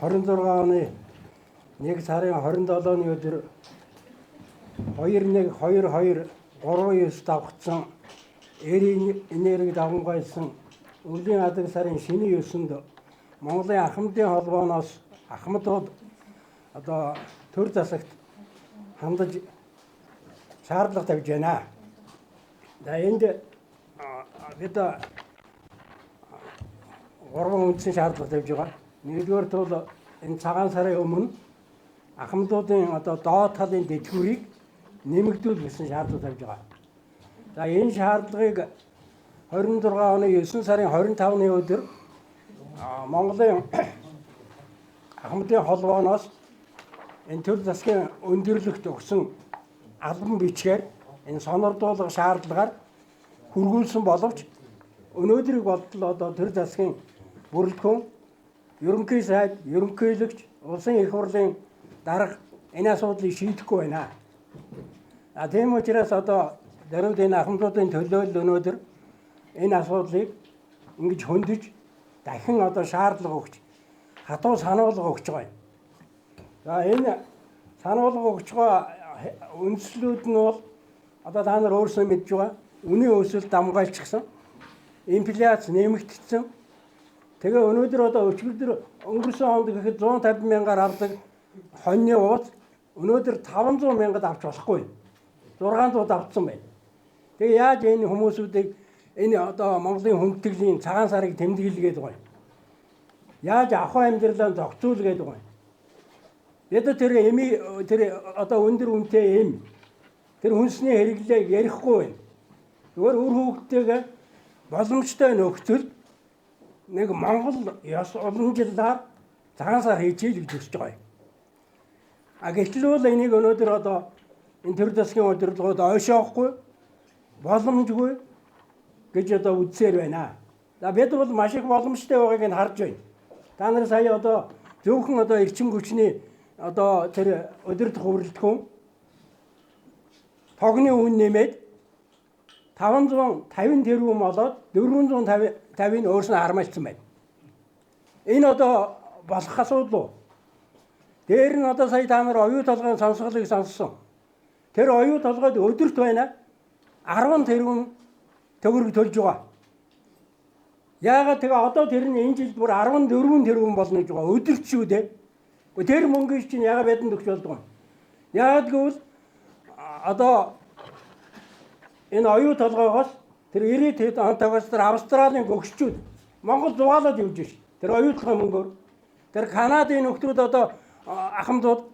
26 оны 1 сарын 27-ны өдөр 21 22 39 давхцсан эрийн энерги давамгайлсан өвлийн адаг сарын шинэ 9-нд Монголын Ахмадын холбооноос ахмадууд одоо төр засагт хандаж шаардлага тавьж байна. За энд бид гурван үндсэн шаардлага тавьж байгаа. Нэгдүгээр тул энэ цагаан сарын өмнө ахмадуудын одоо доод талын тэтгэврийг нэмэгдүүл гэсэн шаардлага тавьж байгаа. За энэ шаардлагыг 26 оны 9 сарын 25-ны өдөр Монголын Ахмадын холбооноос энэ төр засгийн өндөрлөгт өгсөн албан бичгээр энэ сонордуулга шаардлагаар хүргүүлсэн боловч өнөөдрийг болтол одоо төр засгийн бүрэлдэхүүн, ерөнхий сайд, ерөнхийлөгч, улсын их хурлын дарга энэ асуудлыг шийдэхгүй байна. А тийм учраас одоо даруйд энэ ахмадуудын төлөөлөл өнөөдөр энэ асуудлыг ингэж хөндөж дахин одоо шаардлага өгч хатуу сануулга өгч байгаа юм. За энэ сануулга өгч байгаа үндслүүд нь бол одоо та нар өөрсдөө мэдж байгаа үнийн өсөлт давмгайлчихсан, инфляц нэмэгдсэн. Тэгээ өнөөдөр одоо өчигдөр өнгөрсөн онд гэхэд 150 мянгаар авдаг хоньны ууц өнөөдөр 500 мянгад авч болохгүй. 600 авцсан байна. Тэгээ яаж энэ хүмүүсүүдийг энэ одоо Монголын хүндэтгэлийн цагаан сарыг тэмдэглэгээд байгаа юм? Яаж ахуй амьдралаа зохицуулгээд байгаа юм? Бид тэр эми тэр одоо өндөр үнэтэй эм тэр хүнсний хэрэглээг ярихгүй байна. Зүгээр үр хүүхдтэйгээ боломжтой нөхцөлд нэг Монгол ёс уламжлалаар цагаан сар хийчихье гэж хүсэж байгаа юм. А гэтэл бол энийг өнөөдөр одоо энэ төр засгийн удирдлагууд ойшоохгүй, боломжгүй гэж одоо үзсээр байна. За бид бол маш их боломжтой байгааг нь харж байна. Та нар сая одоо зөвхөн одоо эрчим хүчний одоо тэр удирдах бүрэлдэхүүн тогны үн нэмээд 550 тэрбум болоод 450-ыг өөрснөө хармайлцсан байна. Энэ одоо болох асуудал уу? Дээр нь одоо сая та нар оюу толгойн сонсголыг сонссон. Тэр оюу толгойд өдөрт байна 10 тэрбум төгрөг төлж байгаа. Яагаад тэгээ одоо тэр нь энэ жилд бүр 14 тэрбум болно гэж байгаа. Өдөрт шүү дээ. Тэр мөнгийг чинь яагаад бидэнд өгч болдгоо юм? Яагаад гэвэл одоо энэ оюу толгойгоос тэр 90 онтойгоос тэр Австралийн гөгсчүүд Монгол зугаалаад явж шв. Тэр оюу толгой мөнгөөр. Тэр Канадын нөхдүүд одоо ахмадууд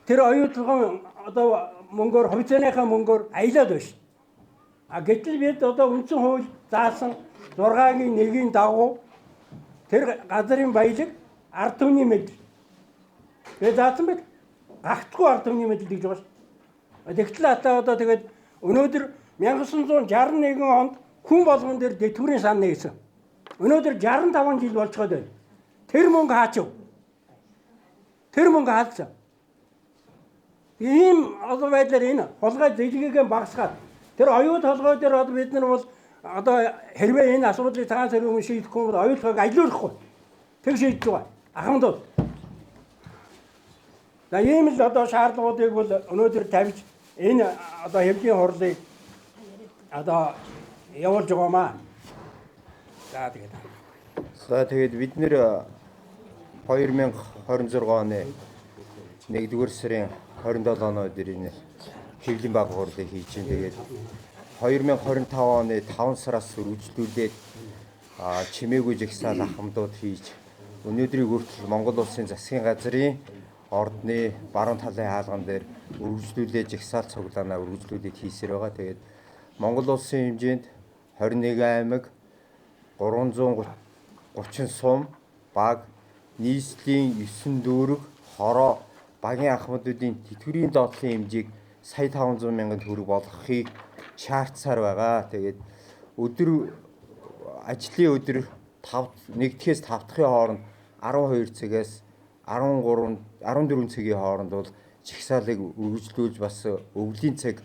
тэр оюу толгой одоо мөнгөөр хувьцааныхаа мөнгөөр аялаад байна шв. А гэтэл бид одоо үндсэн хууль заасан 6-гийн 1-ийн дагуу тэр газрын баялаг ард түмний мэдэл. Тэгээ заасан байт. Гагцгүй ард түмний мэдэл гэж байгаа ш. Тэгтэл одоо тэгээд өнөөдөр 1961 онд хүн болгон дээр тэтгэврийн сан нээсэн. Өнөөдөр 65 жил болцоход байна. Тэр мөнгө хаачив. Тэр мөнгө хаалцсан. Ийм олон байдлаар энэ хулгай зэлгээгээ багасгаад тэр оюу толгой дээр одоо бид нар бол одоо хэрвээ энэ асуудлыг цагаан сарын өмнө шийдэхгүй бол оюу толгойг аялуулахгүй. Тэр шийдэж байгаа. Ахмадууд. За ийм л одоо шаардлагуудыг бол өнөөдөр тавьж энэ одоо хэвлэлийн хурлыг одоо явуулж байгаамаа. За тэгээд. За тэгээд бид нэр 2026 оны 1-р сарын 27-ны өдөр энэ хэвлэлийн баг хурлыг хийж чинь тэгээд 2025 оны 5 сараас үргэлжлүүлээд чимээгүй жагсаал ахмадууд хийж өнөөдрийг хүртэл Монгол улсын засгийн газрын ордны баруун талын хаалган дээр үргэлжлүүлээд жагсаал цуглаанаа үргэлжлүүлээд хийсээр байгаа. Тэгээд Монгол улсын хэмжээнд 21 аймаг 330 сум баг нийслэлийн 9 дүүрэг хороо багийн ахмадуудын тэтгэврийн доотлын хэмжээг сая 500 мянган төгрөг болгохыг шаардсаар байгаа. Тэгээд өдөр ажлын өдөр 5 нэгдэхээс 5 дахын хооронд 12 цагаас 13 14 цагийн хооронд бол жагсаалыг үргэлжлүүлж бас өвлийн цаг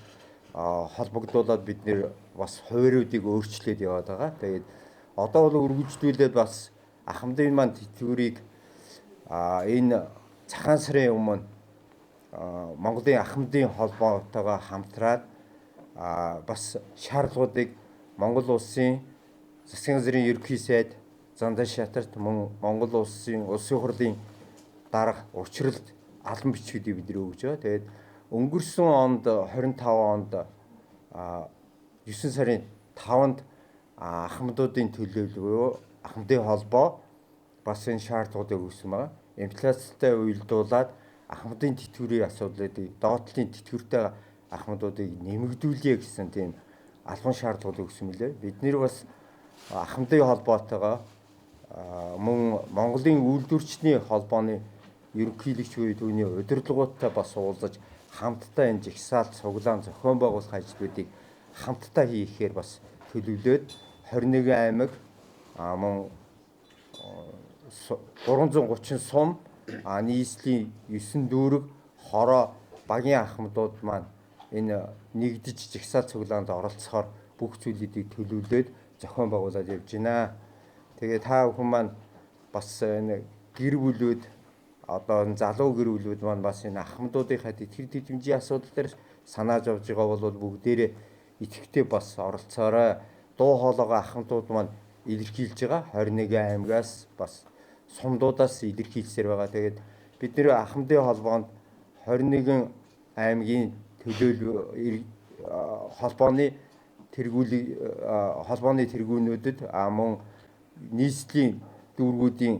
холбогдуулаад бид нэр бас хуваариудыг өөрчлөөд яваад байгаа. Тэгээд одоо бол үргэлжлүүлээд бас ахмадын маань тэтгэврийг Энэ цагаан сарын өмнө Монголын Ахмадын холбоотойгоо хамтраад бас шаардлагуудыг Монгол улсын засгийн газрын ерөнхий сайд Зандан Шатарт мөн Монгол улсын улсын хурлын дарга учралд албан бичгүүдийг бид өгч байгаа. Тэгээд өнгөрсөн онд 25 онд 9 сарын 5-нд ахмадуудын төлөөлөл буюу Ахмадын холбоо бас энэ шаардлагуудыг өгсөн байгаа. Инфляцтай уялдуулаад ахмадын тэтгэврийн асуудлыг доотлын тэтгэвртэй ахмадуудыг нэмэгдүүлье гэсэн тийм албан шаардлагууд өгсөн мөлий. Бид нэр бас Ахмадын холбоотойгоо мөн Монголын үйлдвэрчний холбооны ерөнхийлөгч буюу түүний удирдлагуудтай бас уулзаж хамтдаа энэ жагсаалт цуглаан зохион байгуулах ажлуудыг хамтдаа хийхээр бас төлөвлөөд 21 аймаг мөн 330 сум нийслэлийн 9 дүүрэг хороо багийн ахмадууд маань энэ нэгдэж жагсаалт цуглаанд оролцохоор бүх зүйлүүдийг төлөвлөөд зохион байгуулад явж байна. Тэгээ та бүхэн маань бас энэ гэр бүлүүд одоо энэ залуу гэр бүлүүд маань бас энэ ахмадуудынхаа тэтгэр тэтгэмжийн асуудал дээр санаа зовж байгаа бол бүгдээрээ идэвхтэй бас оролцоорой. Дуу хоолойгоо ахмадууд маань илэрхийлж байгаа. 21 аймагаас бас сумдуудаас илэрхийлсээр байгаа. Тэгээд бид нэр Ахмадын холбоонд 21 аймгийн төлөөлөл холбооны тэргүүлэг холбооны тэргүүнүүдэд мөн нийслэлийн дүүргүүдийн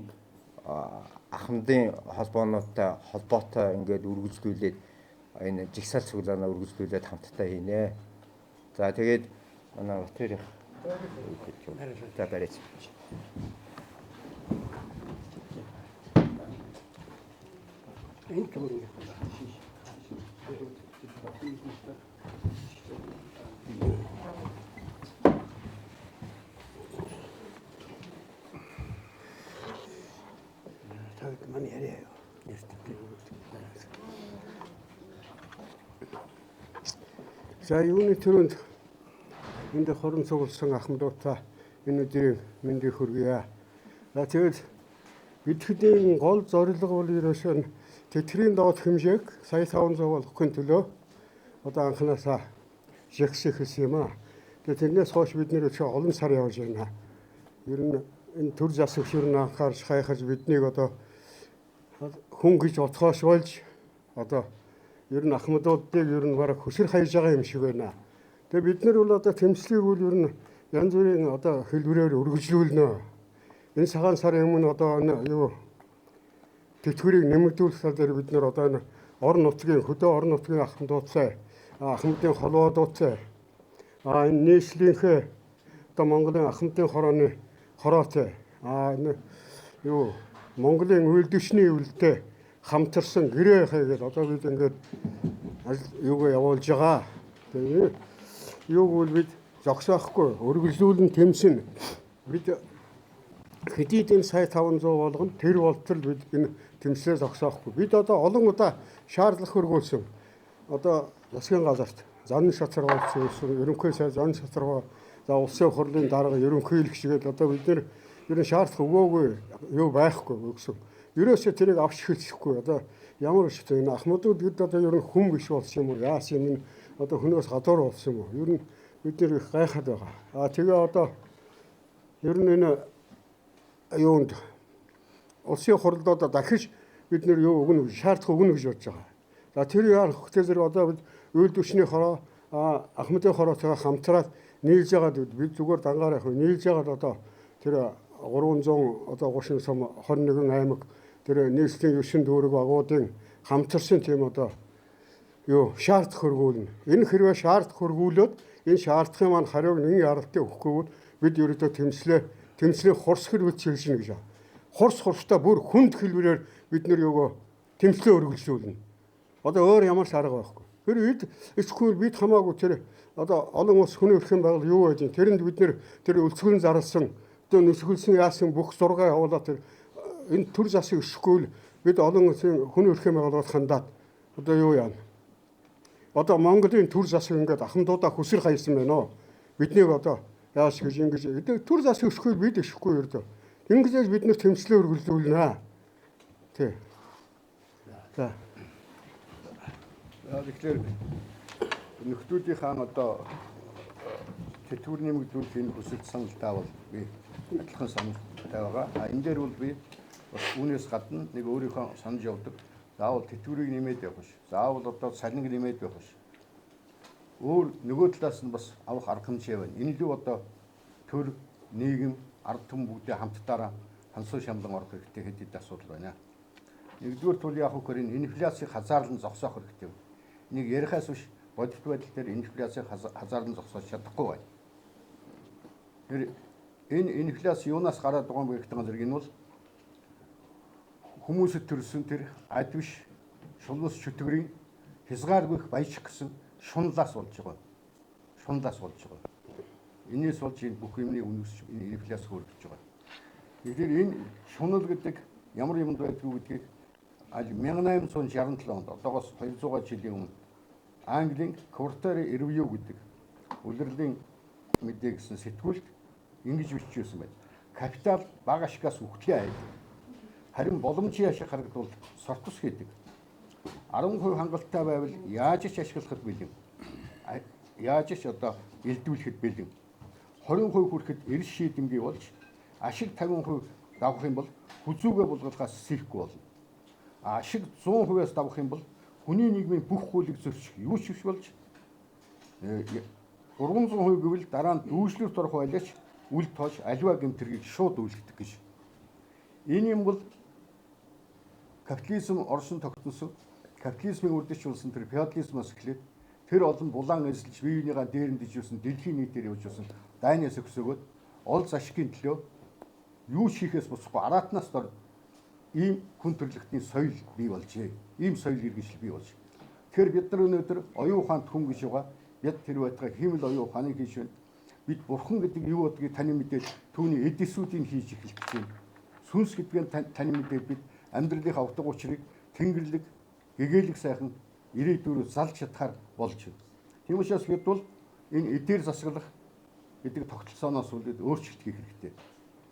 Ахмадын холбоонуудтай холбоотой ингээд үргэлжлүүлээд энэ жагсаалт цуглаанаа үргэлжлүүлээд хамтдаа хийнэ. За тэгээд манай Батэр их за бариач. Энэ түмэн. Та манай яриа юу? За юуны түрүүнд энд хорон цугласан ахмадуудаа энэ өдрийн мэндийг хүргье. За тэгээд бидний гол зорилго бол ерөөсөө тэтгэврийн доод хэмжээг сая 500 болгохын төлөө одоо анханасаа жагс эхэлсэн юм аа. Тэгээд тэрнээс хойш бид нэр өчигдөр олон сар явж байна. Ер нь энэ төр засагч ер нь анхаарч хайхаж биднийг одоо хүн гэж утгаас болж одоо ер нь ахмадуудыг ер нь бараг хөсөр хайж байгаа юм шиг байна. Тэгээ бид нар бол одоо тэмцлийг бол ер нь янз бүрийн одоо хэлбэрээр өргөжлүүлнэ. Энэ цагаан сарын өмнө одоо энэ юу тэтгэврийг нэмэгдүүлэх тал дээр бид нар одоо энэ орон нутгийн хөдөө орон нутгийн ахмадуудтай, ахмадын холбоодуудтай, энэ нийслэлийнхээ одоо Монголын ахмадын хорооны хороотой, энэ юу Монголын үйлдвэрчний өвлөлтэй хамтарсан гэрээ хийгээд одоо бид ингээд ажил юугаа явуулж байгаа. Тэгээ юуг бол бид зогсоохгүй өргөжлүүлэн тэмсэн. Бид хэдийд энэ сая 500 болгоно тэр болтол бид энэ тэмслээ зогсоохгүй. Бид одоо олон удаа шаардлага хөргүүлсэн. Одоо засгийн газарт зан шатаргаа болсон, ерөнхий сайд зан шатаргаа, за улсын хурлын дарга ерөнхийлөгч гээд одоо бид нэр ер нь шаардлага өгөөгүй юу байхгүй гэсэн. Ерөөсөө тэрийг авч эхэлчихгүй. Одоо ямар ч тийм энэ ахмадууд бид одоо ер нь хүн биш болсон юм уу? Яасан юм энэ одоо хүнээс гадуур болсон юм уу? Ер нь бид нэр их гайхаад байгаа. Аа тэгээ одоо ер нь энэ юунд улсын хурлуудаа дахиж бид нэр юу өгнө гэж шаардлага өгнө гэж бодож байгаа. За тэр яар хөтэ зэрэг одоо бид үйлдвэрчний хороо ахмадын хороотойгоо хамтраад нийлж байгаад бид зүгээр дангаар явах нийлж байгаад одоо тэр 300 одоо 30 сум 21 аймаг тэр нийслэлийн 9 дүүрэг багуудын хамтарсан тийм одоо юу шаардлага хөргүүлнэ. Энэ хэрвээ шаардлага хөргүүлээд энэ шаардлагын маань хариуг нэгэн яралтыг өгөхгүй бол бид ерөөдөө тэмцлээ хурц хэр бид чиглэжнэ гэж. Хурц хурцтай бүр хүнд хэлбэрээр бид нэр юугаа тэмцлээ өргөжлүүлнэ. Одоо өөр ямар ч арга байхгүй. Тэр эд эцгүй бид хамаагүй тэр одоо олон улс хүний эрхийн байгууллага юу байж тэрэнд бид нэр тэр өлцгөн зарласан одоо нүсгэлсэн яасан бүх зургаа явуулаад тэр энэ төр засыг өшөхгүй л бид олон улсын хүний эрхийн байгууллагад хандаад одоо юу яана. Одоо Монголын төр засаг ингээд ахмадуудаа хөсөр хайсан байна уу? Биднийг одоо яаш гэж ингэж төр засаг өшөхгүй бид өшөхгүй ердөө. Ингэж бид нэр тэмцлээ өргөжлүүлнэ. Тий. За. Тэгэхээр нөхдүүдийнхаа одоо тэтгэвэр нэмэгдүүлэх энэ хүсэлт саналтай бол би адилхан саналтай байгаа. А энэ дээр бол би бас үүнээс гадна нэг өөрийнхөө санаж явдаг. Заавал тэтгэврийг нэмээд явах биш. Заавал одоо цалинг нэмээд явах биш. Өөр нөгөө талаас нь бас авах арга хэмжээ байна. Энэ лүү одоо төр, нийгэм, ард түмэн бүгдээ хамтдаараа хансуу шамлан орох хэрэгтэй хэд хэд асуудал байна. Нэгдүгээр тул яах вэ гэхээр энэ инфляцийг хазаарлан зогсоох хэрэгтэй. Нэг ярихаас биш бодит байдал дээр инфляцийг хазаарлан зогсоож чадахгүй байна. Тэр энэ инфляц юунаас гараад байгаа юм бэ гэх зэрэг энэ бол хүмүүсэд төрсөн тэр ад биш шулуус чөтгөрийн хязгааргүй их баяжих гэсэн шунлаас болж байгаа. Шунлаас болж байгаа. Энээс болж энэ бүх юмны үнэс энэ инфляц хөөргөж байгаа. Тэгэхээр энэ шунал гэдэг ямар юмд байдгүй гэдгийг аль 1867 онд одоогоос 200 жилийн өмнө Английн Quarterly Review гэдэг улирлын мэдээ гэсэн сэтгүүлд ингэж бичсэн байна. Капитал бага ашигаас үхлээ айдаг. Харин боломжийн ашиг харагдвал сортос хийдэг. 10% хангалттай байвал яаж ч ашиглахад бэлэн. Яаж ч одоо элдвүүлэхэд бэлэн. 20% хүрэхэд эрс шийдэмгий болж ашиг 50% давах юм бол хүзүүгээ булгалахаас сэхгүй болно. Ашиг 100%-аас давах юм бол хүний нийгмийн бүх хуулийг зөрчих юу ч биш болж 300% гэвэл дараа нь дүүжлэрт орох байлаач үл тоож аливаа гэмтэргийг шууд үйлддэг гэж. Энэ юм бол капитализм оршин тогтносон, капитализмын үрдэж болсон тэр феодализмаас эхлээд тэр олон булаан эзэлж бие биенийгаа дээрэмдэж юусан дэлхийн нийтээр явж юусан дайнаас өксөгөөд ол зашгийн төлөө юу ч хийхээс буцахгүй араатнаас дор ийм хүн төрөлхтний соёл бий болжээ. Ийм соёл иргэншил бий болж. Тэгэхээр бид нар өнөөдөр оюун ухаанд хүн гэж байгаа. Бид тэр байтугай хиймэл оюун ухааныг хийж байна. Бид бурхан гэдэг юу гэдгийг таны мэдээд түүний эд эсүүдийг хийж эхэлж байна. Сүнс гэдгийг таны мэдээд бид амьдралынхаа утга учирыг тэнгэрлэг, гэгээлэг сайхан ирээдүйрөө залж чадхаар болж байна. Тийм учраас бид бол энэ эдээр засаглах гэдэг тогтолцооноос үлдээд өөрчлөлт хийх хэрэгтэй.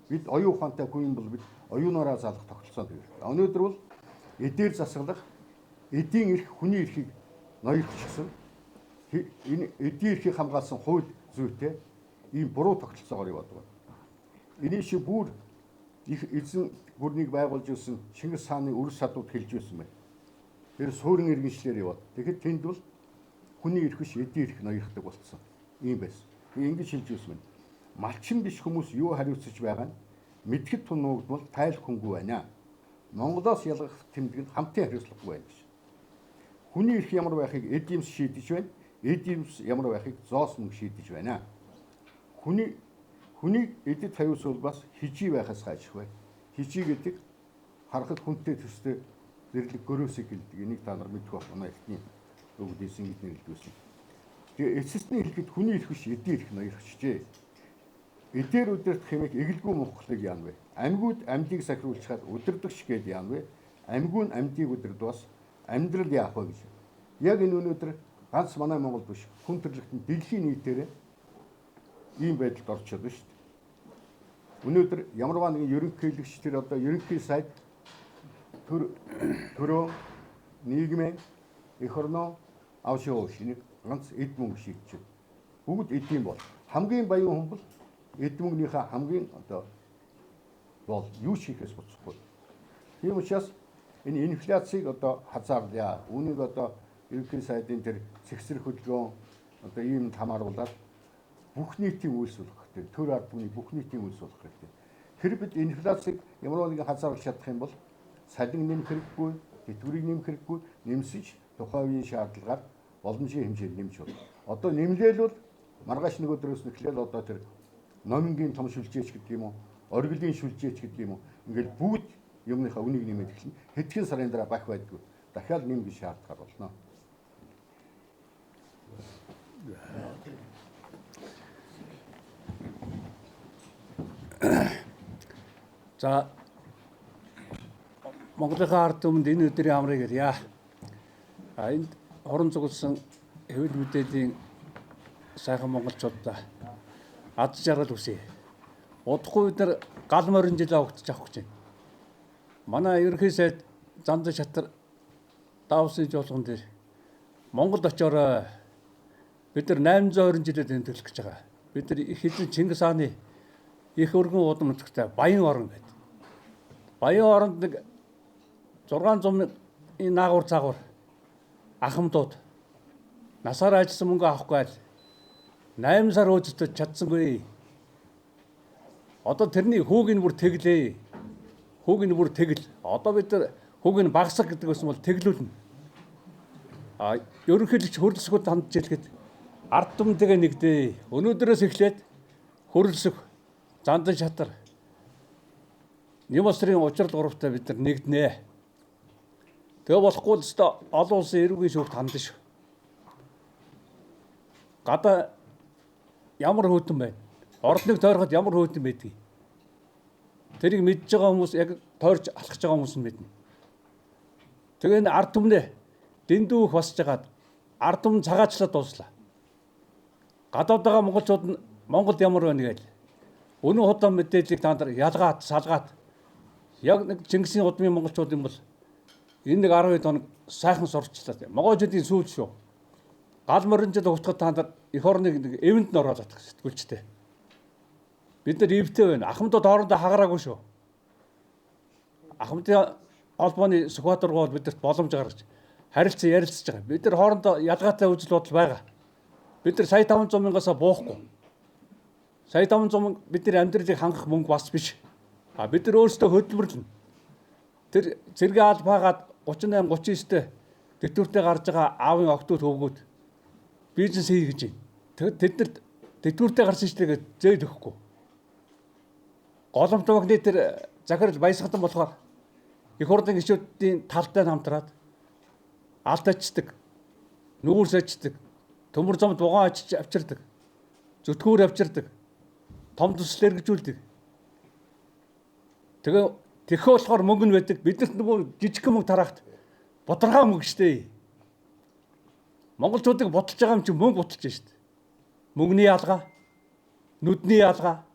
Бид оюун ухаантай хүн юм бол бид оюунаараа залах тогтолцоонд хэрэгтэй. Өнөөдөр бол эдээр засаглах, эдийн эрх, хүний эрхийг ноёрхчихсан. Энэ эдийн эрхийг хамгаалсан хууль зүйтэй ийм буруу тогтолцоогоор яваад байна. Эний шиг бүр их эзэн гүрнийг байгуулж ирсэн Чингис хааны өрс садууд хэлж байсан байна. Тэр суурин иргэншлэр яваад. Тэгэхэд тэнд бол хүний эрх биш эдийн эрх ноёрхдаг болцсон. Ийм байсан. Ингэж хэлж байсан байна. Малчин биш хүмүүс юу хариуцаж байгаа нь мэдхэд тун нуугдмал тайлах хүнгүй байна. Монголоос ялгах тэмдэг нь хамтын хариуцлагагүй байна гэж. Хүний эрх ямар байхыг эд юмс шийдэж байна. Эд юмс ямар байхыг зоос мөнгө шийдэж байна. Хүнийг эдэд хариуцвал бас хижий байхаас хайчих бай. Хижий гэдэг харахад хүнтэй төстэй зэрлэг гөрөөсийг хэлдэг. Энийг та нар мэдэх байх. Манай эртний өвгдээсэн гэж нэрлэдэг. Тэгээ эцэст нь хэлэхэд хүний эрх биш эдийн эрх ноёрхчжээ. Эдээр удирдах хэмээх эгэлгүй мунхлыг яана вэ? Амьгууд амьдыг сахируулчихад удирдагч гээд яана вэ? Амьгүй нь амьдыг удирдвас амьдрал яах вэ гэж. Яг энэ өнөөдөр ганц манай Монгол биш хүн төрөлхтөн дэлхийн нийтээр ийм байдалд орчод байна шүү дээ. Өнөөдөр ямарваа нэгэн ерөнхийлөгч тэр одоо ерөнхий сайд төрөө нийгмээ эх орноо авш явуулш нэг ганц эд мөнгө шийдэж байна. Бүгд эдийн бол хамгийн баян хүн бол эд мөнгөнийхөө хамгийн одоо бол юу ч хийхээс буцахгүй. Тийм учраас энэ инфляцийг одоо хазаарлаа. Үүнийг одоо ерөнхий сайдын тэр цэгцрэх хөдөлгөөн одоо ийм хамааруулаад бүх нийтийн үйлс болох хэрэгтэй. Төр ард түмний бүх нийтийн үйлс болох хэрэгтэй. Тэр бид инфляцийг ямар нэгэн хазаарлах чадах юм бол салин нэмэх хэрэггүй, тэтгэврийг нэмэх хэрэггүй, нэмсэн ч тухайн үеийн шаардлагаар боломжийн хэмжээнд нэмж болно. Одоо нэмлээл бол маргааш нэг өдрөөс нэхлээл одоо тэр номингийн том шүлжээч гэдэг юм уу, оргилын шүлжээч гэдэг юм уу, ингээл бүгд юмныхаа үнийг нэмээд эхэлнэ. Хэдхэн сарын дараа бах байдгүй. Дахиад нэм гэж шаардлагаар болно. За Монголынхаа ард түмэнд энэ өдрийн амрыг ярья. А энд хорон цугласан хэвлэл мэдээллийн сайхан монголчуудаа ад жаргал хүсье. Удахгүй бид нар гал морин жил авагдчих авах гэж байна. Манай ерөнхий сайд Зандан шатар давсын жуулган дээр Монголд очоорой. Бид нар 820 жилээр тэмдэглэх гэж байгаа. Бид нар их эзэн Чингис хааны их өргөн удам нутагтай Баян орон гэдэг. Баян оронд нэг 600 мянган наагур цагуур ахмадууд насаар ажилласан мөнгө авахгүй аль 8 сар өөдөлтөж чадсангүй. Одоо тэрний хүүг нь бүр тэглээ. Хүүг нь бүр тэгэл. Одоо бид нар хүүг нь багсах гэдэг байсан бол тэглүүлнэ. А ерөнхийлөгч хөрөлсөхөд хандж хэлэхэд ард түмэнтэйгээ нэгдээ. Өнөөдрөөс эхлээд хөрөлсөх, Зандан шатар, Нямсрын учрал гуравтай бид нар нэгднэ. Тэгээ болохгүй л өстө олон улсын эрүүгийн шүүхт хандна шүү. Гадаа ямар хөтөн байна? Ордныг тойроход ямар хөтөн байдгийг. Тэрийг мэдж байгаа хүмүүс яг тойрч алхаж байгаа хүмүүс нь мэднэ. Тэгээ энэ ард түмнээ дэндүү их басж хагаад ард түмэн цагаачлаад дууслаа. Гадаад байгаа монголчууд нь Монголд ямар байна гээл. Үнэн худлаа мэдээллийг та нар ялгаад салгаад яг нэг Чингисийн удмын монголчууд юм бол энэ нэг 12 хоног сайхан сурчлаа. Могоожуудын сүүл шүү. Гал морин жил өгөхөд та нар эх орныг нэг эвэнд нь ороод татах сэтгүүлчтэй. Бид нар ивтэй байна. Ахмадууд хоорондоо хагараагүй шүү. Ахмадын холбооны Сүхбаатар гол бидэрт боломж гаргаж харилцан ярилцж байгаа. Бид нар хоорондоо ялгаатай үзэл бодол байгаа. Бид нар сая 500 мянгаас буухгүй. Сая 500 мянга бидний амьдралыг хангах мөнгө бас биш. А бид нар өөрсдөө хөдөлмөрлөнө. Тэр цэргийн албаагаад 38 39-тэй тэтгэвртэй гарч байгаа аавын октод хөвгүүд бизнес хий гэж байна. Тэд нар тэтгэвртэй гарсан шүү дээ гэж зээл өгөхгүй. Голомт банкны тэр захирал баясгалан болохоор их хурлын гишүүдийн талтай хамтраад алт ачдаг, нүүрс ачдаг, төмөр зомд вагон ачиж авчирдаг, зүтгүүр авчирдаг, том төсөл эргэжүүлдэг. Тэгээ тэхөө болохоор мөнгө нь байдаг. Биднэрт нөгөө жижигхэн мөнгө тараахт бутархаа мөнгө штэ. Монголчуудыг бодолж байгаа юм чи мөнгө бодолж штэ. Мөнгөний ялгаа, нүдний ялгаа.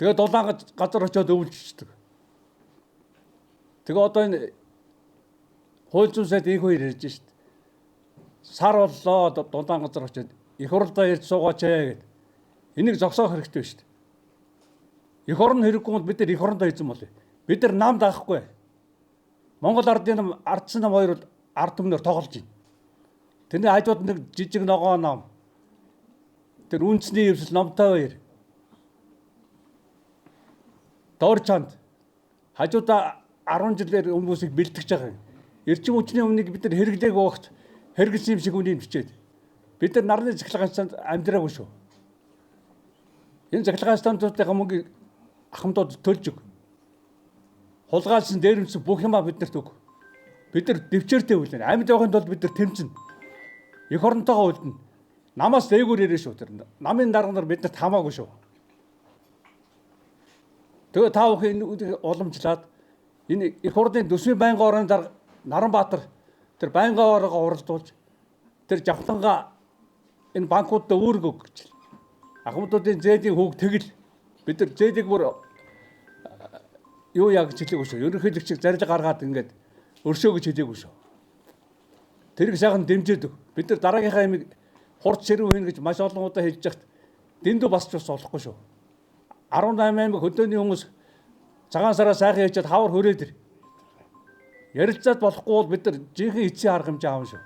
Тэгээ дулаан газар очиод өвлжчихдэг. Тэгээ одоо энэ хууль зүйн сайд их хоёр ярьж штэ. Сар боллоо дулаан газар очиод их хурлдаа ирж суугаач ээ гэд. Энийг зогсоох хэрэгтэй шүү дээ. Эх орн хэрэггүй бол бид нар эх орондоо эзэн болъё. Бид нар нам даахгүй. Монгол ардын нам, ардсан нам хоёр бол ард түмнээр тоглож байна. Тэрний хажууд нэг жижиг ногоон нам. Тэр үндэсний эвсэл номтой баяр. Доор чанд хажуудаа 10 жилээр хүмүүсийг бэлтгэж байгаа юм. Эрчим хүчний өмнөг бид нар хэрэглээг багт хэрэгэлсэн юм шиг үнийг бичээд. Бид нар нарны цахилгаан станц амьдраагүй шүү. Энэ цахилгаан станцуудын мөнгө ахмадууд төлж өг. Хулгайлсан дээрэмсэн бүх юмаа биднэрт өг. Бид нар дэвчээртэй үлдэнэ. Амьд байхын тулд бид нар тэмцэнэ. Эх оронтойгоо үлдэнэ. Намаас дээгүүр ирээ шүү тэр. Намын дарга нар биднэрт хамаагүй шүү. Тэгээ та бүхэн энэ уламжлаад энэ эх хурлын төсвийн байнгын орны дарга Наранбаатар тэр байнгын ороогоо уралдуулж тэр жавхлангаа энэ банкудад үүрэг өг гэж. Ахмадуудын зээлийн хүүг тэгэл бид нар зээлийг бүр юу яа гэж хэлээгүй шүү. Ерөнхийлөгчийг зарлиг гаргаад ингээд өршөө гэж хэлээгүй шүү. Тэрийг сайхан дэмжиж өг. Бид нар дараагийнхаа ямиг хурд ширүү хийнэ гэж маш олон удаа хэлж яхад дэндүү басч бас болохгүй шүү. 18 аймаг хөдөөний хүмүүс цагаан сараа сайхан хийчихэд хавар хүрээд ир. Ярилцаад болохгүй бол бид нар жинхэнэ эцсийн арга хэмжээ аавна шүү.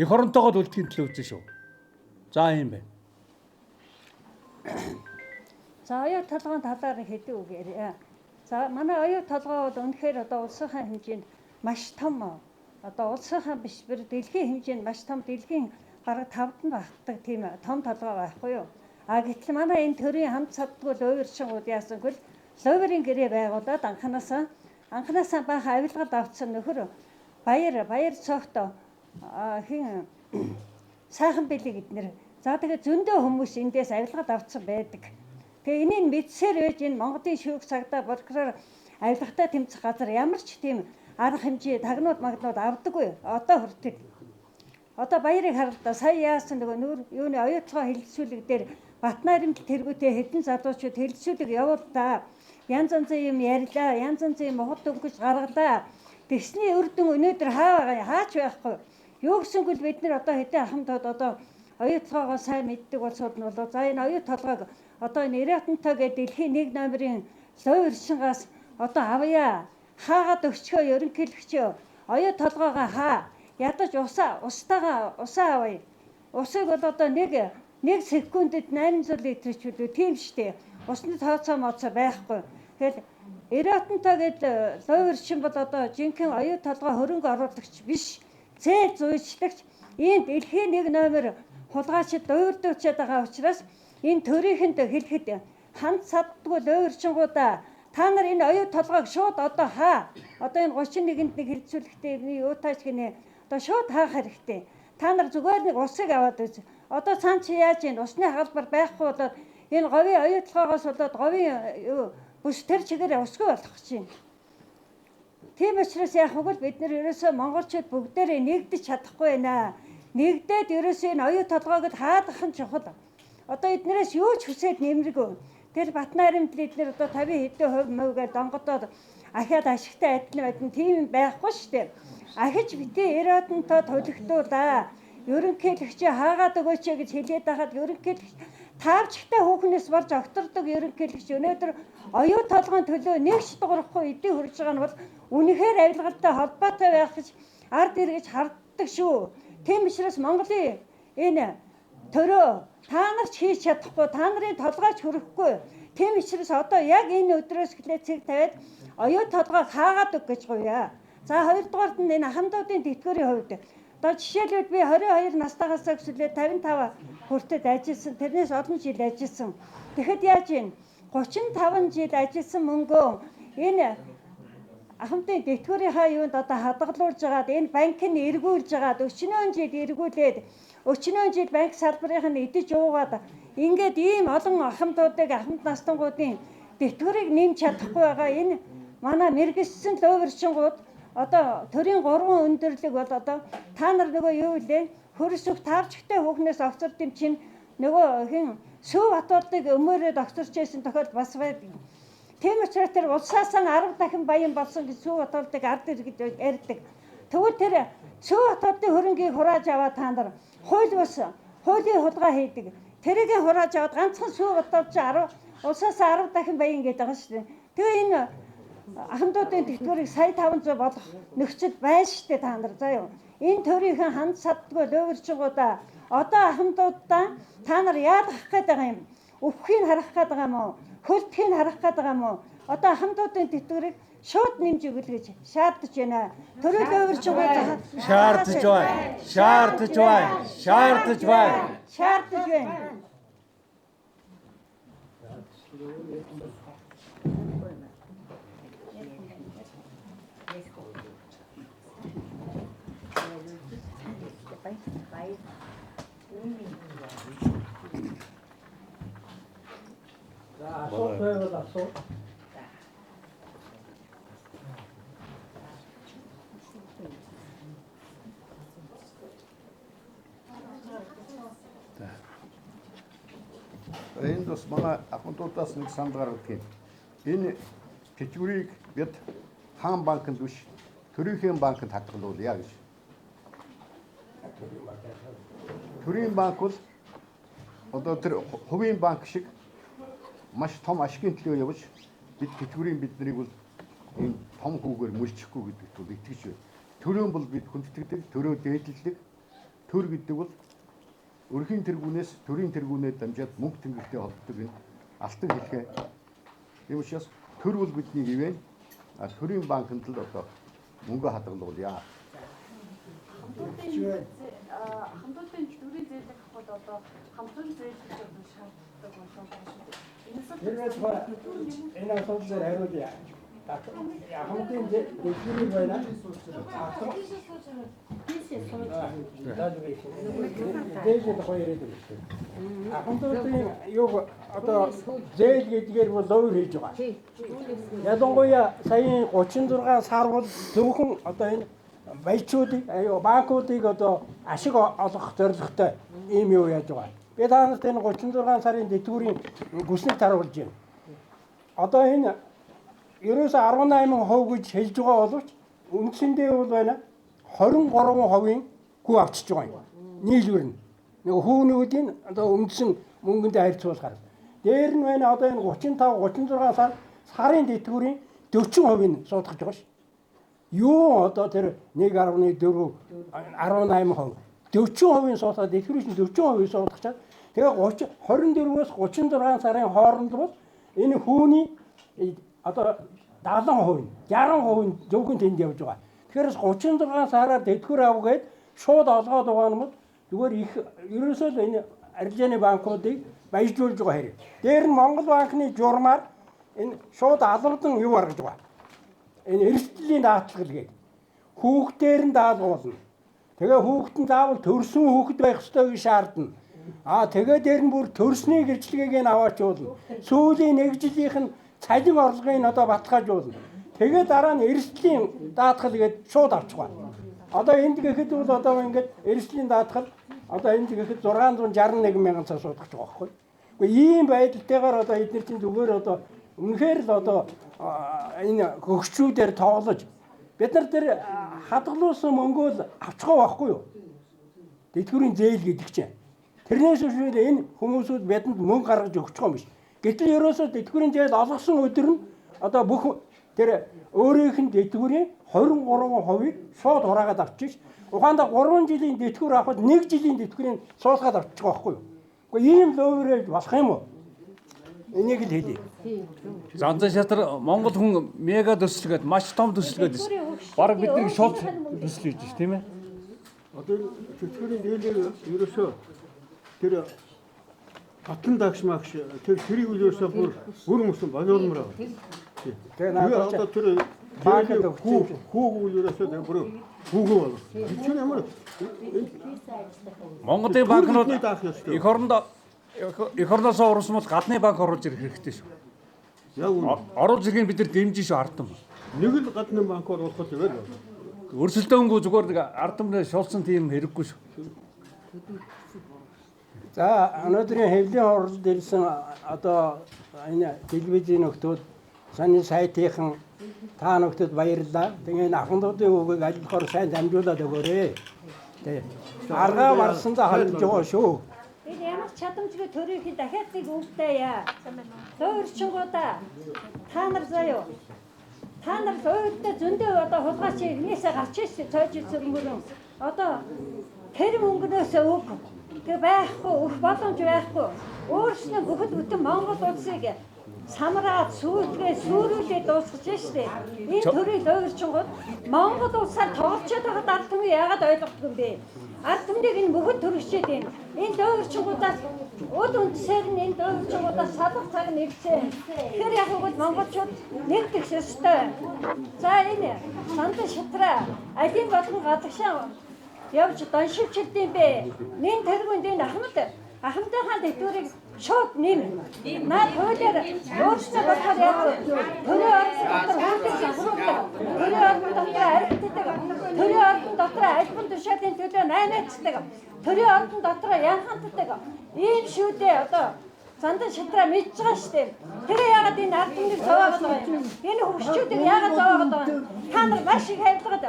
Эх оронтойгоо л үлдэхин төлөө үзэн шүү. За юм байна. За оюу толгойн талаар хэдэн үг яриа. За манай оюу толгой бол үнэхээр одоо улсынхаа хэмжээнд маш том одоо улсынхаа биш бүр дэлхийн хэмжээнд маш том дэлхийн бараг 5-д нь багтдаг тийм том толгой байхгүй юу? А гэтэл манай энэ төрийн хамт саддгүй луйваршингууд яасан гэвэл луйварын гэрээ байгуулад анхнаасаа баахан авилгал авцсан нөхөр баяр цогто хин сайхан бэлэг эднэр. За тэгээ зөндөө хүмүүс эндээс авилгал авцсан байдаг. Тэгээ энийг мэдсээр байж энэ Монголын шүүх цагдаа прокурор авилгатай тэмцэх газар ямар ч тийм арга хэмжээ тагнууд магнууд авдаггүй одоо хүртэл. Одоо баярыг харалта сая яасан нөгөө нүүр юуны оюутгоо хэлэлцүүлэг дээр Батнайрамт тэргүүтээ хэдэн залуучууд хэлэлцүүлэг явуулдаа. Янз янзын юм ярьлаа, янз янзын юм хот өнгөж гаргалаа. Тэгсний үр дүн өнөөдөр хаа байгаа хаач байхгүй. Юу гэсэнгүүл бид нар одоо хэдэн ахмадууд одоо оюу толгойгоо сайн мэддэг улсууд нь болоо. За энэ оюу толгойг одоо энэ Эротонтой гэдэг дэлхийн нэг номерын луйваршингаас одоо авъя. Хаагаад өгчхөө ерөнхийлөгчөө оюу толгойгоо хаа. Ядаж усаа устайгаа усаа авъя. Усыг бол одоо нэг секундэд 800 литр ч үлээ тийм штэ. Усны тооцоо моцоо байхгүй. Тэгэл Эротонтой гэдэг луйваршин бол одоо жинхэнэ оюу толгой хөрөнгө оруулагч биш. Зээл зүйчлагч ийм дэлхийн нэг номер хулгайчид луйвардуучаад байгаа учраас энэ төрийнхэнд хэлэхэд ханд саддгүй луйварчингуудаа та нар энэ оюу толгойг шууд одоо хаа. Одоо энэ 31-нд нэг хэлцүүлэхдээ юу тааш гинэ одоо шууд хаах хэрэгтэй. Та нар зүгээр нэг усыг аваад үз. Одоо цаан чи яаж энэ усны хагалбар байхгүй болоод энэ говийн оюу толгоогоос болоод говийн юу бүс тэр чигээр усгүй болох гэж байна. Тийм учраас яах вэ бид нар ерөөсөө монголчууд бүгдээрээ нэгдэж чадахгүй байна. Нэгдээд ерөөсөө энэ оюу толгойг л хаадах нь чухал. Одоо эднэрээс юу ч хүсээд нэмэргүй. Тэр Батнайрамд эднэр одоо 50 хэдэн хувь мөвгээд донгодоод ахиад ашигтай адилхан байдэн тийм юм байхгүй шүү дээ. Ахиж битээ Эротонтой тулигдуулаа. Ерөнхийлөгчөө хаагаад өгөөч гэж хэлээд байхад ерөнхийлөгч таавчтай хүүхнээс болж огтордог ерөнхийлөгч өнөөдөр оюу толгойн төлөө нэг ч дуурахгүй эдийг хөрж байгаа нь бол үнэхээр авилгалтай холбоотой байх гэж ард эргэж харддаг шүү. Тийм учраас Монголын энэ төрөө та нар ч хийж чадахгүй, та нарын толгойч хөрөхгүй. Тийм учраас одоо яг энэ өдрөөс эхлээд цэг тавиад оюу толгойг хаагаад өг гэж гуйя. За хоёрдугаарт нь энэ ахмадуудын тэтгэврийн хувьд одоо жишээлбэл би 22 настайгаас өсөлөө 55 хүртэл ажилласан. Тэрнээс олон жил ажилласан. Тэгэхэд яаж юм? 35 жил ажилласан мөнгөө энэ ахмадын тэтгэврийнхаа юунд одоо хадгалуулж агаад энэ банк нь эргүүлж агаад өчнөөн жил эргүүлээд өчнөөн жил банк салбарынх нь идэж уугаад ингээд ийм олон ахмадуудыг ахмад настангуудын тэтгэврийг нэмж чадахгүй байгаа энэ манай мэргэжсэн луйварчингууд одоо төрийн 3 өндөрлөг бол одоо та нар нөгөө юу вэ? Хөрсөх таавчтай хүүхнээс огцорд юм чинь нөгөө хин Сүү Батуулдыг өмөөрөө огцорч байсан тохиол бас байдаг. Тийм учраас тэр улсаасаа 10 дахин баян болсон гэж Сүү Батуулдыг ард иргэд ярьдаг. Тэгвэл тэр Сүү Батуулдын хөрөнгийг хурааж аваад та нар хууль бас хуулийн хулгай хийдэг. Тэрийг хурааж аваад ганцхан Сүү Батуулд чи 10 улсаасаа 10 дахин баян гэдэг байгаа шүү дээ. Тэгээ энэ ахмадуудын тэтгэврийг сая 500 болох нөхцөл байна шүү дээ та нар заа юу. Энэ төрийнхэн ханд саддгүй луйварчингуудаа одоо ахмадуудаа та нар яалгах гээд байгаа юм? Өвхийг харах гээд байгаа юм уу? Хөлдөхийг харах гээд байгаа юм уу? Одоо ахмадуудын тэтгэврийг шууд нэмж өгөл гэж шаардаж байна. Төрийн луйварчингууд Шаардаж байна. Шаардаж байна. Шаардаж байна. Шаардаж байна. За асуулт байвал асуу. Энд бас манай ахмадуудаас нэг санал гаргадаг юм. Энэ тэтгэврийг бид хаан банкнд биш төрийнхээ банкнд хадгалуулъя гэж. Төрийн банк бол одоо тэр хувийн банк шиг маш том ашигын төлөө явж бид тэтгэврийн биднийг бол ийм том хүүгээр мөлчихгүй гэдэгт бол итгэж байна. Төрийн бол бид хүндэтгэдэг, төрөө дээдлдэг. Төр гэдэг бол өрхийн тэргүүнээс төрийн тэргүүнээр дамжаад мөнгө тэнгэртэй холбогддог энэ алтан хэлхээ. Тийм учраас төр бол бидний ивэн, а төрийн банкнд л одоо мөнгө хадгалуулъя. Ахмадуудын тэтгэврийн зээлийг авахд одоо хамтран зээл гэж одоо шаарддаг болов уу шүү дээ. Тэрнээс энэ асуудал дээр хариулъя. Ахмадын дэлгүүрийг байна. Ахмадуудын юу одоо зээл гэдгээр бол ловер хийж байгаа. Ялангуяа саяын 36 сар бол зөвхөн одоо энэ баячуудыг, банкуудыг одоо ашиг олгох зорилготой ийм юу яаж байгаа. Би та нарт энэ 36 сарын тэтгэврийн гүснийг харуулж байна. Одоо энэ Ерөөсө 18% гэж хэлж байгаа боловч үндсэндээ бол байна 23%-ийн хүү авчиж байгаа юм. Нийлбэр нь. Нэг хүүнүүдийн одоо үндсэн мөнгөндөө харьцуулахаар. Дээр нь байна одоо энэ 35 36 сар сарын тэтгэврийн 40%-ийг суудгаж байгаа ш. Юу одоо тэр 1.4 18% 40%-ийн суудгаад тэтгэврийн чинь 40%-ийг суудгачаад тэгээ 30 24-өөс 36 сарын хооронд бол энэ хүүний одоо 70%, 60% нь зөвхөн тэнд явж байгаа. Тэгэхээр 36 сараар тэтгэвэр авгээд шууд олгоод байгаа нь бол зүгээр их ерөөсөө л энэ арилжааны банкуудыг баяжуулж байгаа хэрэг. Дээр нь Монгол банкны журмаар энэ шууд алавдан юу гаргаж байгаа. Энэ эрсдлийн даатгал гэдэг. Хүүхдээр нь даалгуулна. Тэгээ хүүхэд нь заавал төрсөн хүүхэд байх ёстой гэж шаардна. Аа тэгээ дээр нь бүр төрсний гэрчлэгийг нь аваачуулна. Сүүлийн нэг жилийнх нь цалин орлогыг нь одоо баталгаажуулна. Тэгээ дараа нь эрсдлийн даатгал гээд шууд авчих ба. Одоо энд гэхэд бол одоо ингээд эрсдлийн даатгал одоо энд гэхэд 661 мянган цаас суудах байгаа байхгүй. Гэхдээ ийм байдалтайгаар одоо эдгээр чинь зүгээр одоо үнэхээр л одоо энэ хөгшчүүдээр тоглож бид нар тэр хадгалуулсан мөнгөө л авчих байгаа байхгүй юу? Тэтгэврийн зээл гэдэг чинь. Тэрнээс биш энэ хүмүүсүүд бидэнд мөнгө гаргаж өгч байгаа юм биш. Гэтэл ерөөсөө тэтгэврийн зээл олгосон өдөр нь одоо бүх тэр өөрийнх нь тэтгэврийн 23%-ийг шууд хураагаад авчиж ухаандаа 3 жилийн тэтгэвэр авахд 1 жилийн тэтгэврийг суулгаад авчих байгаа байхгүй юу? Гэхдээ ийм лөөрэж болох юм уу? Энийг л хэлье. Занзан шатар Монгол хүн мега төсөл гээд маш том төсөл гээд бараг бидний шууд төсөл хийж ш тийм ээ. Одоо энэ тэтгэврийн зээлийг ерөөсөө тэр батлан дагш магш тэр тэрийг ерөөсөө бүр бүр мөсөн болиулмаар байна. Тэгээ надад одоо тэр банкд өгч хүүг ерөөсөө тэр бүр хүүгөө бол. Тэр ямар Монголын банкнууд даах ёстой. эх орондоо эх орноосоо урсмал гадны банк оруулж ирэх хэрэгтэй шүү. Яг үнэ. Оруулж ирэхийг бид нар дэмжин шүү ард түмэн. Нэг л гадны банк оруулах тэгэл. Өрсөлдөөнгүй зүгээр нэг ард түмнээ шулсан тийм хэрэггүй шүү. За өнөөдрийн хэвлийн хуралд ирсэн одоо энэ телевизийн нөхдүүд саний сайтынхан та нөхдүүд баярлалаа. Тэгээ энэ ахмадуудын үгийг аль болохоор сайн дамжуулаад өгөөрэй. Тэ. Аргаа барсандаа хандж байгаа шүү. Энэ ямар ч чадамжгүй төрийнхээ дахиад нэг үгтэй яа. Луурчингуудаа та нар заяо. Та нар луурдаа зөндөө одоо хулгайч ирнээсээ гарч иш цойж ирсэн Одоо тэр мөнгнөөсөө өг. Тэг байхгүй, өөх боломж байхгүй. Өөрснөө бүхэл бүтэн Монгол улсыг самраад сүүлгээ сүрүүлээ дуусгаж штэ. Энэ төрийн луурчингууд Монгол улсаар тоглолцоод байгаа ард түмэн яагаад ойлгохгүй юм бэ? Ард түмнийг энэ бүхэл төрөгчээд байна. Энэ луурчингуудаас уд үндсээр нь энэ луурчингуудаас салах цаг нь ирсэн. Тэгэхээр яг үгэл монголчууд нэгдэх ёстой. За энэ сандан шатраа алийн болгон гадагшаа явж доншилчилдэм бэ. Нин тэргүнд энэ ахмад ахмадынхаа тэтгэврийг шууд нэм. Наад хуулиар өөрсдөө бодохоор яг төрийн ордон дотор хуулийг захируулдаг. Төрийн ордон дотор архитдаг. Төрийн ордон дотор альбан тушаалын төлөө наймаацдаг. Төрийн ордон дотор янхантдаг. Ийм шүү дээ одоо зандан шатраа мэдж байгаа шүү дээ. Тэр яагаад энэ ард түмнийг зовоогод байгаа юм? Энэ хөгшчүүдийг яагаад зовоогод байгаа юм? Та нар маш их хайрлагад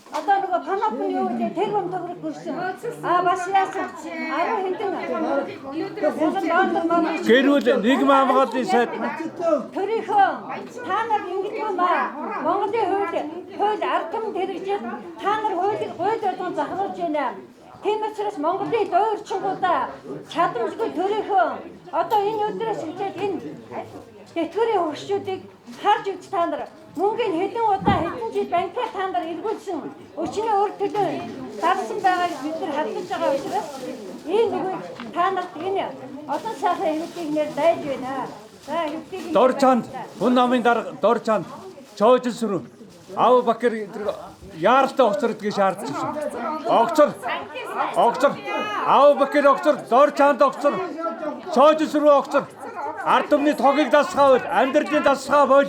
одоо нөгөө паноп нь юу гэдэг тэр юм төгрөг гүрсэн. Аа бас яасан 10 хэдэн мянган доллар мөн. Гэрүүл нийгмийн хамгааллын сайд Төрийнхөө та нар ингэдэг юм аа. Монголын хууль ард түмэнд хэрэгжиж та нар хуулийг гуйд болгон захируулж байна. Тийм учраас Монголын луурчингуудаа чадамжгүй төрийнхөө одоо энэ өдрөөс эхлээд энэ тэтгэврийн хөгшчүүдийг харж үз та нар мөнгөний хэдэн удаа хэдэн жил банкаар та нар эргүүлсэн өчнөө өөр төлөө дарсан байгааг бид нар хадгалж байгаа учраас энэ үгийг та нарт энэ олон сайхан хэвлэлийг нэр дайж байна. За хэвлэлийг Дор чанд хүн намын дарга Дор чанд Чоожил сүрэн Ав Бакир тэр яаралтай огцор гэдгийг шаардж байна. Огцор огцор Ав Бакир огцор Дор чанд огцор Чоожил сүрэн огцор ард түмний тогийг дасгаа бол амьдралын дасгаа бол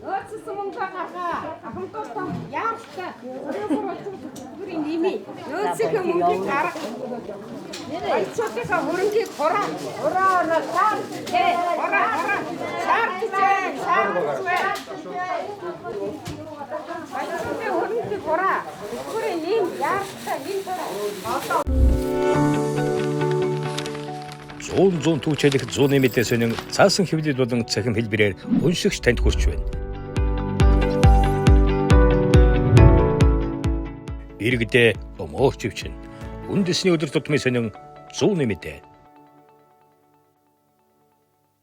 Нөөцсөн мөнгө гаргаа. Ахмадуудаа яаралтай. 23 төгрөгийн нэмий. Нөөцийн мөнгийг гарга. Баячуудынхаа хөрөнгийг хураа. Хураа хураа. Хураа хураа. Шаардж байна. Шаардж байна. Баяртай хөрөнгө хураа. Тэтгэврийн нэм яаралтай нэм царай. 100 100 түүчэлэх зууны мэдээ сонин цаасан хэвлэл болон цахим хэлбэрээр уншигч танд хүрч байна. Иргэдээ өмөөрч өвчин. Үндэсний өдөр тутмын сонин зууны мэдээ.